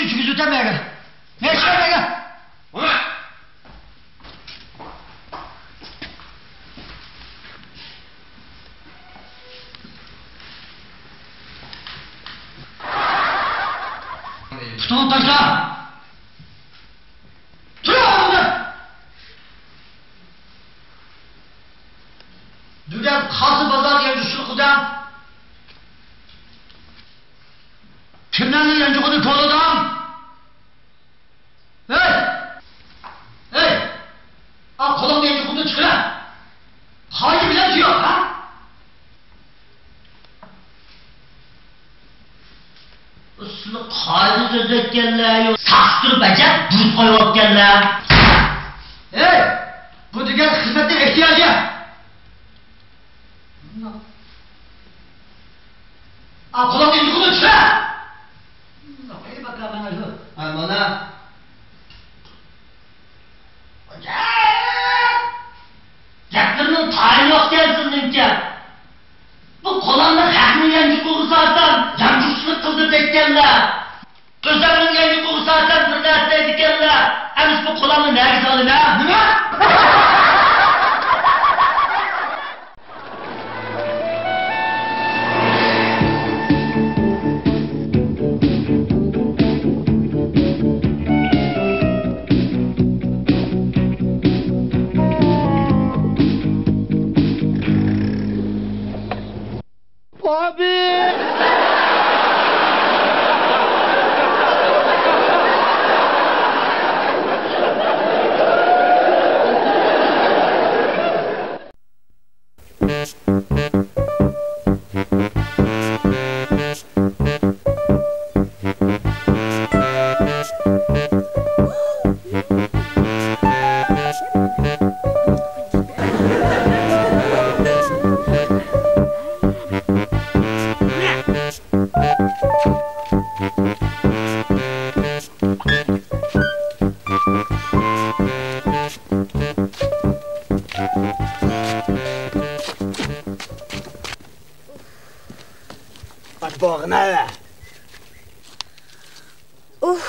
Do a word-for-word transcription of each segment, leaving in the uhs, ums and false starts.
چۈشۈرۈۋېتەمەيگە. نەشەمەيگە. پۇتۇڭنى تاشلا. تۇرۇڭ ئورنىڭىزدىن! بۈگۈن قازى بازار يانچۇقچىلىق قىلدىم. كىملەرنىڭ يانچۇقىنى كولىدىم؟ ھەي! ھەي! ئا، قولۇڭنى يانچۇقىدىن چىقىرە! قايدا بىلەن يوق، ھە؟ سىلى قايدا سۆزلەتكەنلەر يوق. ساقچى تۇرۇپ ئەجەب بۇرۇت قويۇۋاتكەنلەر. ھەي! بۇ دېگەن خىزمەتنىڭ ئېھتىياجى. ئا، قولۇڭنى يانچۇقىدىن چىقىرە! قويۇپ باقاي مانا شۇ. ھە، مانا. گەپلىرىنىڭ تايىنى يوقكەن سىزنىڭكى. بۇ قولامنى خەقنىڭ يانچۇقىغا سالسام، يانچۇقچىلىق قىلدى دەيدىكەنلەر. ئۆزلەرنىڭ يانچۇقىغا سالسام، بىر نەرسە دەيدىكەنلەر. ئەمىسە بۇ قولامنى نەگە سالىمەن؟ نېمە؟ ئابىي! بوغنا. ئۇھ.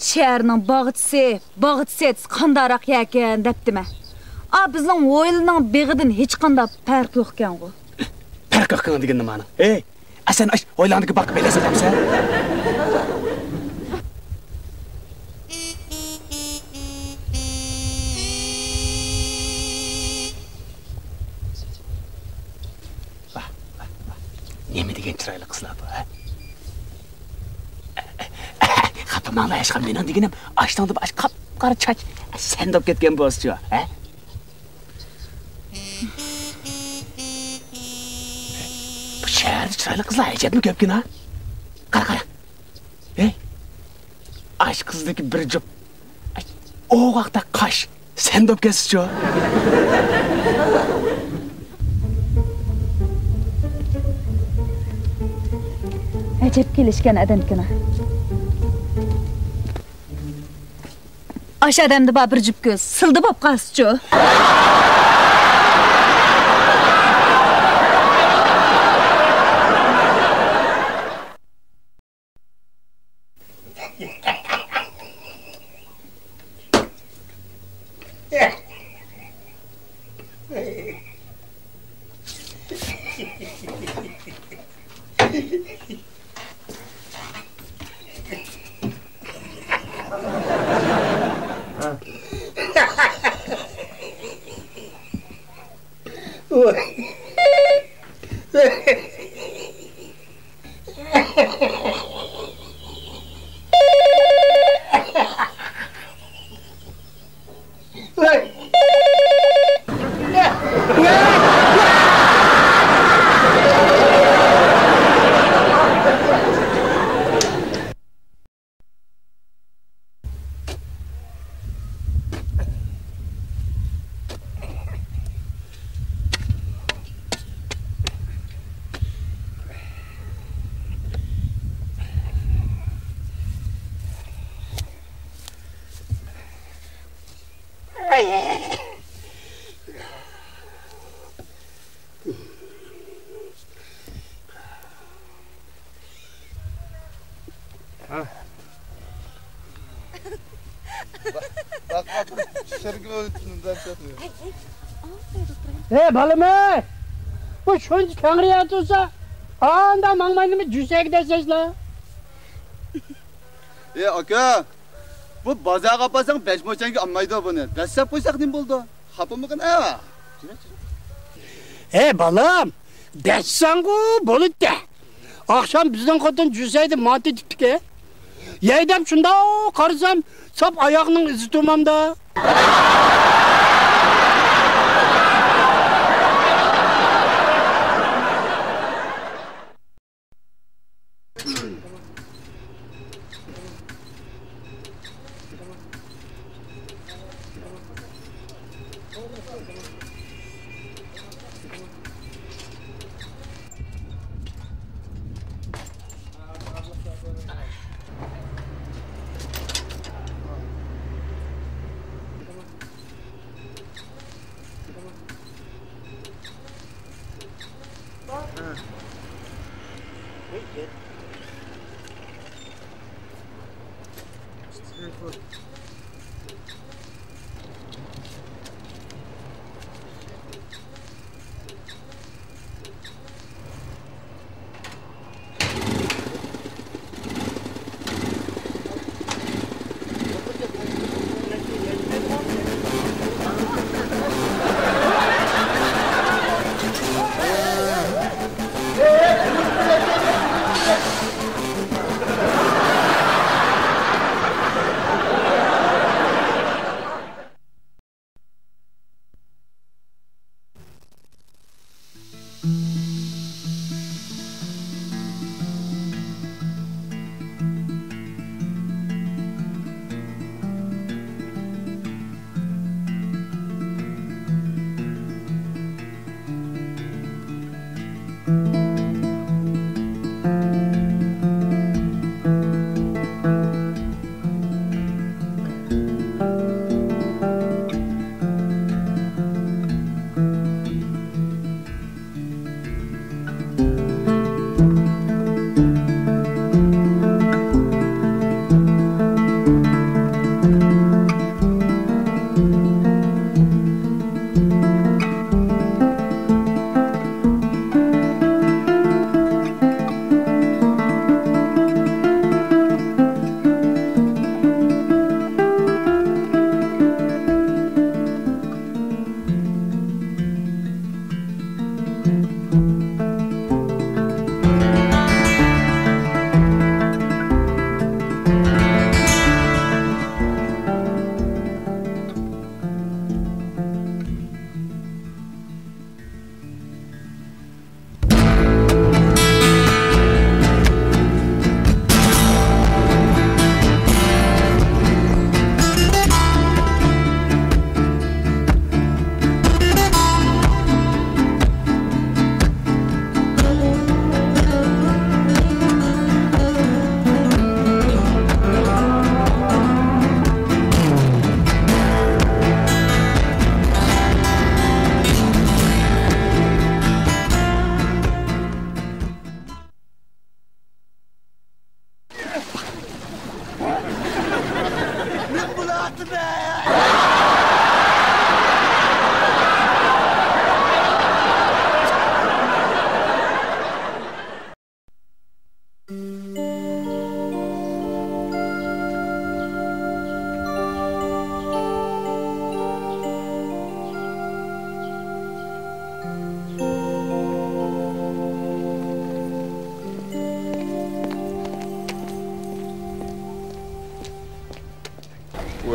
شەھەرنىڭ باغچىسى، باغچىسى ئېيتسا قانداقراق يەركەن دەپتىمەن. ئا، بىزنىڭ ھويلىنىڭ بېغىدىن ھېچقانداق پەرق يوقكەنغۇ. پەرق يوقكەن دېگىن نېمانىڭ؟ ھەي، ئا، سەن ئاش ھويلاڭدىكى باغقا بېلەت ساتامسەن؟ ۋاھ، ۋاھ، ۋاھ. نېمە دېگەن چىرايلىق قىزلار بۇ، ھە؟ خاپا بولماڭلار، ھېچقانداق، مېنىڭ دېگىنىم ئاشتىڭدا بار قاپقارا چاچ سەن دوپ كەتكەن بولسىچۇ، ھە؟ بۇ شەھەردە چىرايلىق قىزلار ئەجەبمۇ كۆپكىن ھە؟ قارا، قارا. ھەي، ئاش قىزدىكى بىر جۈپ ئوغاقتا قاش سەن دوپ كەتسىچۇ. ئەجەب كېلىشكەن ئادەمكىنا. ئاشۇ ئادەمدە بار بىر جۈپ كۆز سىلدا بولۇپ قالسىچۇ. باقما تۇرۇپ چۈشۈرگىلى ئۆتۈندۈم دەپ. ھەي، بالام، ھەي! بۇ شۇنچە كەڭرى يەر تۇرسا، ئاندا ماڭمايدىمۇ جۈسەگە دەسەيسىلەر؟ ئى ئاكا، بۇ بازارغا ئاپارساڭ بەش موچەنگە ئالمايدۇ بۇنى. دەسسەپ قويساق نېمە بولىدۇ؟ خاپىمىغىن ھە. ھەي بالام، دەسسەڭغۇ بولىدۇ. ئاخشام بىزنىڭ خوتۇن جۈسەيدە مانتا تىكتىكەن. يەي دەپ شۇنداق قارىسام، ساپ ئاياغنىڭ ئىزى تۇرمامدا.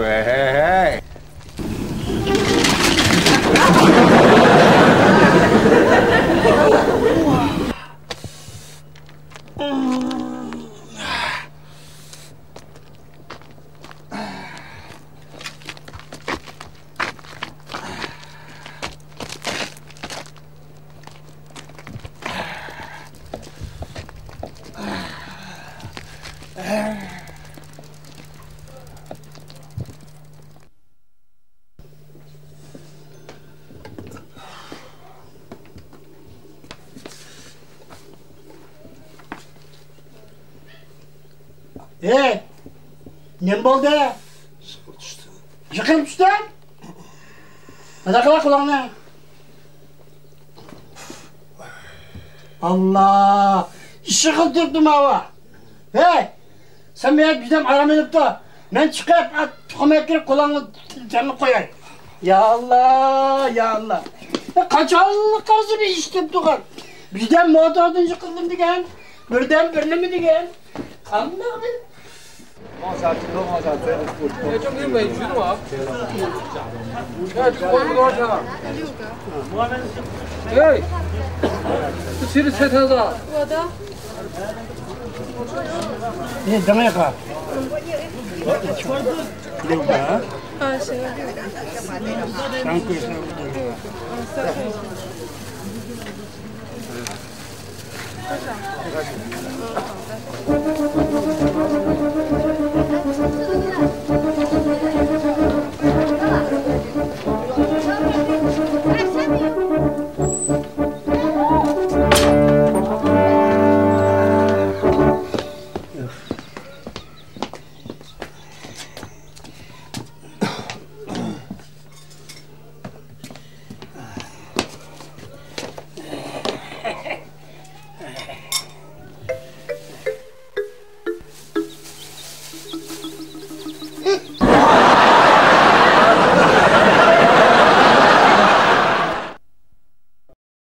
ۋەي! ھەي، نېمە بولدى؟ يىقىلىپ چۈشتۈڭ؟ مۇنداق قىل قولۇڭنى. ئاللا! ئىششىق قىلىپ تۇرۇپتۇ ماۋۇ. ھەي! سەن مېنىڭ بىردەم ئارام ئېلىپ تۇر. مەن چىقىپ، تۇخۇم ئەكىرىپ قولۇڭنى تەملەپ قوياي. يا ئاللا، يا ئاللا. قاچانلىق قارىسا بىر ئىش دەپ تۇرغان. بىردەم موتوردىن يىقىلدىم دېگەن، بىردەم بىر نېمە دېگەن. قانداق بىر 哎，这谁的菜摊子啊？我的。你等一下。六个啊？啊，行。三个，三个。嗯，三个。多少？嗯，好的。